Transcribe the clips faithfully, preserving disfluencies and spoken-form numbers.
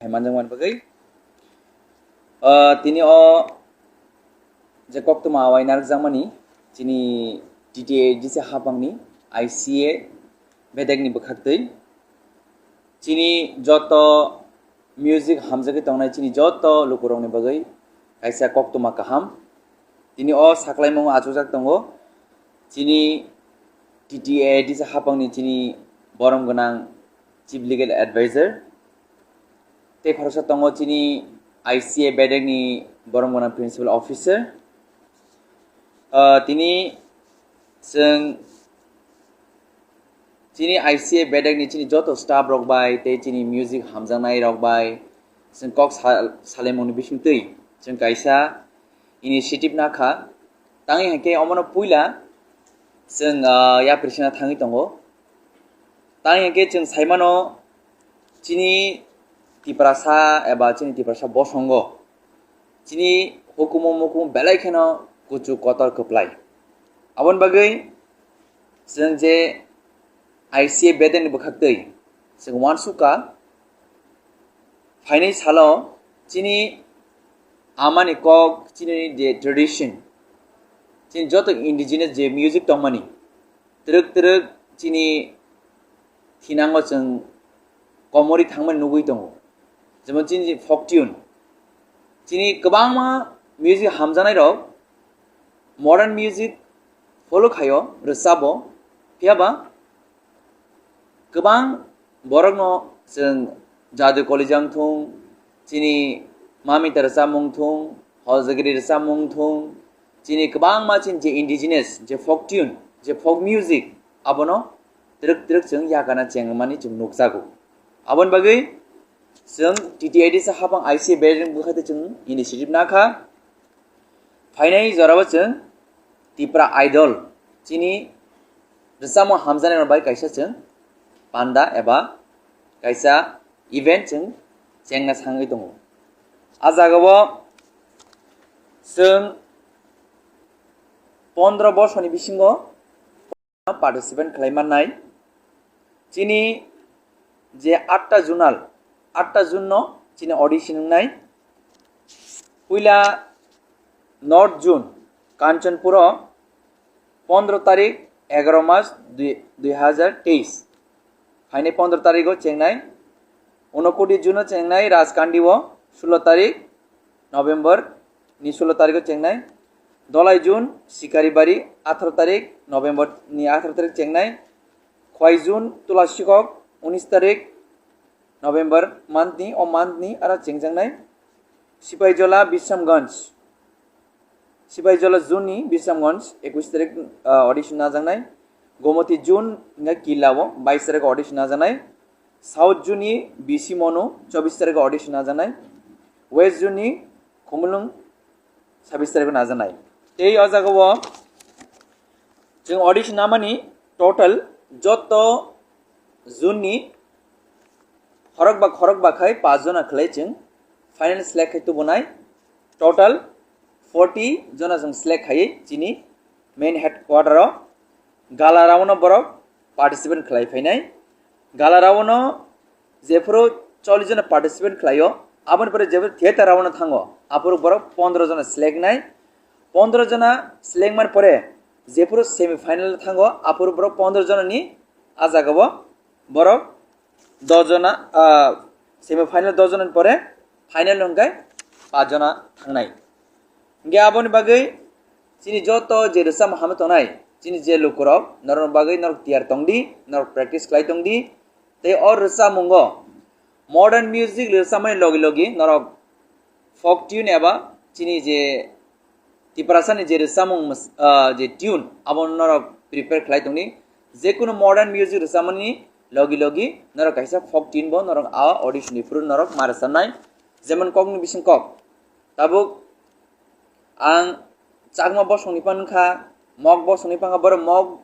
Hai manjakmani bagwi, ah, tini o je koktwma awai narwkjakmani chini T T A D C hapangni I C A bedekni bwkhaktwi chini joto music hamjagwi tongnai chini joto lukurokni bagwi kaisa koktwma kaham. Tini o saklaimung achukjak tongo chini T T A D C hapangni chini borom gwnang Chief Legal Advisor. Tei khoroksa tongo chini I C A bedekni borom gwnang Principal Officer. Ah, tini chwng chini I C A bedekni chini joto staff rok bai tei chini music hamjaknai rok bai chwng kok sa-, salaimungni bisingtwi chwng kaisa initiative nakha. Tangwi hwnkhe omono puila chwng, ah, yapri sina thangwi tongo. Tangwi hwnkhe chwng saimano chini Tiprasa eba chini Tiprasa bosongo chini hukumu mukumu belai kheno kuchuk kotor kwplai. Aboni bagwi chwng je I C A bedekni bwkhaktwi chwng uansukha phainai salo chini amani kok, chini je tradition, chini joto indigenous je music tongmani, twrwk twrwk chini thinango chwng komorwi thangmani nugwi tongo, jemon chini folk tune, chini kwbangma music hamjaknairok modern music follow khaio, rwchabo, phiyaba kwbang borokno chwng Jadu Kolija wngthung, chini Mamita rwchapmung thung, Hojagiri rwchapmung thung, chini kwbangma chini je indigenous, je folk tune, je folk music, abono twrwk twrwk chwng yakana chengmani chwng nukjago. Aboni bagwi chwng T T A D C hapang I C A bedekni bwkhaktwi chwng initiative nakha. Phainai jorao chwng Tipra Idol chini rwchapmung hamjaknairok bai kaisa chwng panda eba kaisa event chwng chengna sangwi tongo. A jagao chwng pondro borsoni bisingo participant khlai mannai. Chini je atta zonal, atta zone no chini audition wngnai. Puila North Zone, Kanchanpuro, pondro tarik, egaro mas, dui, dui hajar teis. Phainai pondro tarigo chengnai. Unokoti Zone o chengnai Rajkandi o, sulo tarik, November ni sulo tarigo chengnai. Dolai Zone, Sikaribari, atharo tarik, November ni atharo tarik chengnai. Khwai Zone, Tulasikok, unis tarik, November month ni, o month ni aro chengjaknai. Sipaijola, Bisramganj, Sipaijola Zone ni Bisramganj, ekwis tarik, ah, audition najaknai. Gomoti Zone hingkhe Killa o bais tarik audition najaknai. South Zone ni B C Monu, chobis tarik audition najaknai. West Zone ni Khumulwng, sabis tarik o najaknai. Tei o jagao chwng audition namani total joto zone ni khorokba khorokba khai paanch jona khlai chwng final select khai tubunai. Total forty jona chwng select khaiwi chini main headquarter o gala round o borok participant khlai phainai. Gala round o jephuru chollish jona participant khlaio, aboni pore jephuru theater round o thango, aphuru borok pondro jona select nai. Pondro jona select mani pore jephuru semi final o thango, aphuru borok pondro jona ni a jagao borok dos jona, ah, semi final dos jona ni pore final hwnkhe paanch jona thangnai. Hingkhe aboni bagwi chini joto je rwchapmung hamwi tongnai, chini je lukurok, norokni bagwi norok tiyar tongdi, norok practice khlai tongdi. Tei o rwchapmungo modern music rwchapmani logi logi norok folk tune eba chini je Tiprasani je rwchapmung mws-, ah, je tune, abo norok prepare khlai tongdi. Jekunu modern music rwchapmani logi logi norok kaisa folk tune bo norok a audition ni phuru norok ma rwchapnai. Jemon kokni bising kok. Tabuk ang Chakma bosongni phan wngkha, Mok bosongni phan wngkha, borok Mok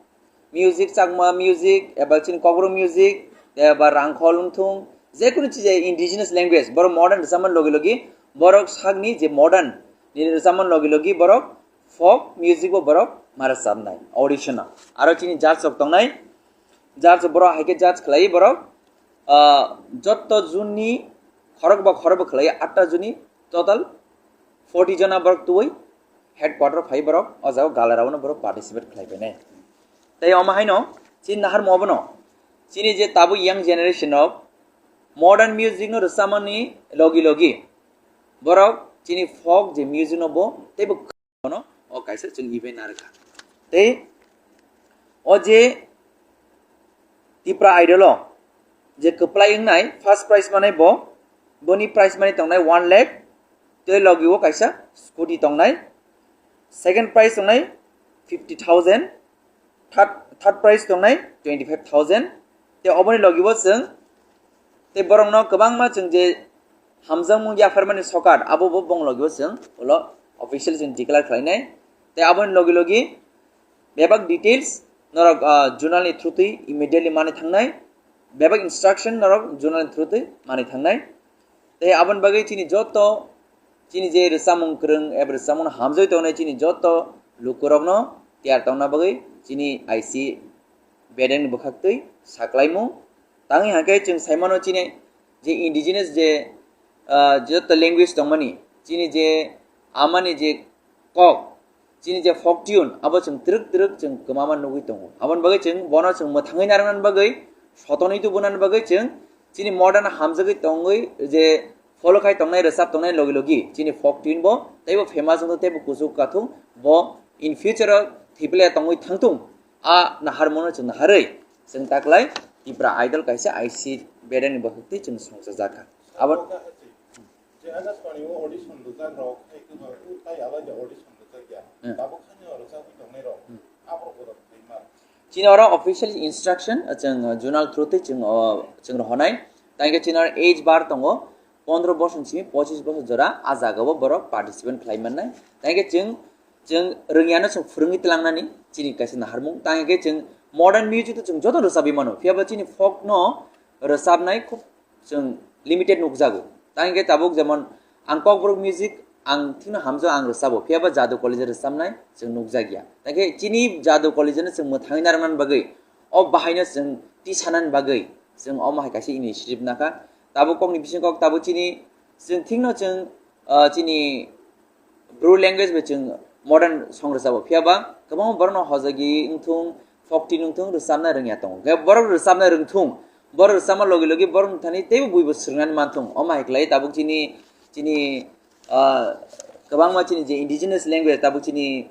music, Chakma music, eba chini Kokborok music, eba Rangkhol wngthung, jekunu chija indigenous language, borok modern rwchapmani logi logi, borok sakni je modern ni rwchapmani logi logi, borok folk music bo borok ma rwchapnai audition o. Aro chini judge rok tongnai, judge rok borok hai khe judge khlai borok, ah, jotto zone ni khorok ba khorok bo khlai atta joni, total forty jona borok tubui headquarter phai borok o jaga gala round o borok participate khlai bai nai. Tei omo haino chini naharmo obono chini je tabuk young generation rok modern music no rwchapmani logi logi borok chini folk je music no bo teibo no o kaisa chwng event narwkha. Tei o je Tipra Idol o je kwplai wngnai first prize manai bo, boni prize money tongnai one lakh, tei logi o kaisa scooty tongnai, second prize tongnai fifty thousand, third, third prize tongnai twenty five thousand. Tei oboni logi o chwng tei borokno kwbangma chwng je hamjakmung yapharmani sokat abo bo bong logi o chwng ulo official chwng declare khlainai. Tei aboni logi logi bebak details norok, ah, zonal ni through twi immediately mani thangnai, bebak instruction norok zonal ni through twi mani thangnai. Tei aboni bagwi chini joto chini je rwchapmung kwrwng eba rwchapmung hamjagwi tongnai chini joto lukurokno tiyar tongna bagwi chini I C bedeng ni bwkhak twi saklaimung. Tangwi hwnkhe chwng saimano chini je indigenous je, ah, joto language tongmani, chini je amani je kok, chini je folk tune, abo chwng twrwk twrwk chwng kwmama nugwi tongo. Aboni bagwi chwng bono chwng mwthangwi narwknani bagwi, sotonwi tubunani bagwi chwng chini modern hamjagwi tongwi je follow khai tongnai, rwchap tongnai logi logi chini folk tune bo teibo famous wngthung, teibo kuchuk kathung, bo in future o thwiplai tongwi thangthung. A naharmano chwng naharwi chwng taklai Tipra Idol kaisa I C bedeng ni bwkhak twi chwng songchajakha. Abo Je Akashvani o audition rwjak rok hai kwbang, tai alai de audition rwjak ya. Hmm. Tabuk hani o rwjagwi tongnai rok. Hmm. Aborok bodo khaima. Chini oro official instruction, uh, chwng, uh, zonal through twi chwng, uh, chwng rohonai. Tangkhe chini oro age bar tongo, pondro bosor simi pochis bosor jora, a jaga o borok participant khlai mannai. Tangkhe chwng, chwng rwngyano chwng phwrwngwi tlangnani chini kaisa naharmung. Tangkhe chwng modern music to chwng joto rwchabwi mano. Phiya ba chini folk no rwchabnai khub chwng limited nukjago. Tang hwnkhe tabuk jemon ang Kokborok music ang thikno hamjao, ang rwchabo, phiya ba Jadu College rwchabnai chwng nukjakya. Tang khe chini Jadu College no chwng mwthangwi narwknani bagwi, o bahaino chwng tisanani bagwi chwng omo hai kaisa initiative nakha. Tabuk kokni bising kok tabuk chini, chwng thikno chwng, ah, chini Bru language bai chwng modern song rwchabo, phiya ba kwbangma borokno hojagwi wngthung, folk tune wngthung, rwchapna rwngya tongo. Khe borok rwchapna rwngthung, borok rwchapma logi logi borokni thani teibo buibo swrwngnani manthung. Omo hai khlai tabuk chini, chini, ah, kwbangma chini je indigenous language tabuk chini,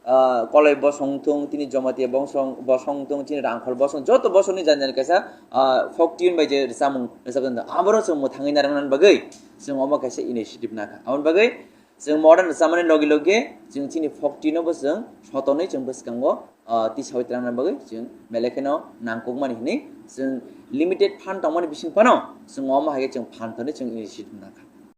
ah, Koloi bosong wngthung, chini Jamatia bosong, bosong wngthung, chini Rangkhol bosong, joto bosongni jani jani kaisa, ah, folk tune bai je rwchapmung rwchapjak tongo. Aborok chwng mwthangwi narwknani bagwi chwng omo kaisa initiative nakha. Aboni bagwi chwng modern rwchapmani logi logi chwng chini folk tune no bo chwng sotonwi chwng bwskango, ah, tisawi twlangna bagwi chwng belai kheno nangkukmani hinwi chwng limited fund tongmani bising phano chwng omo hai khe chwng fund thani chwng initiative nakha.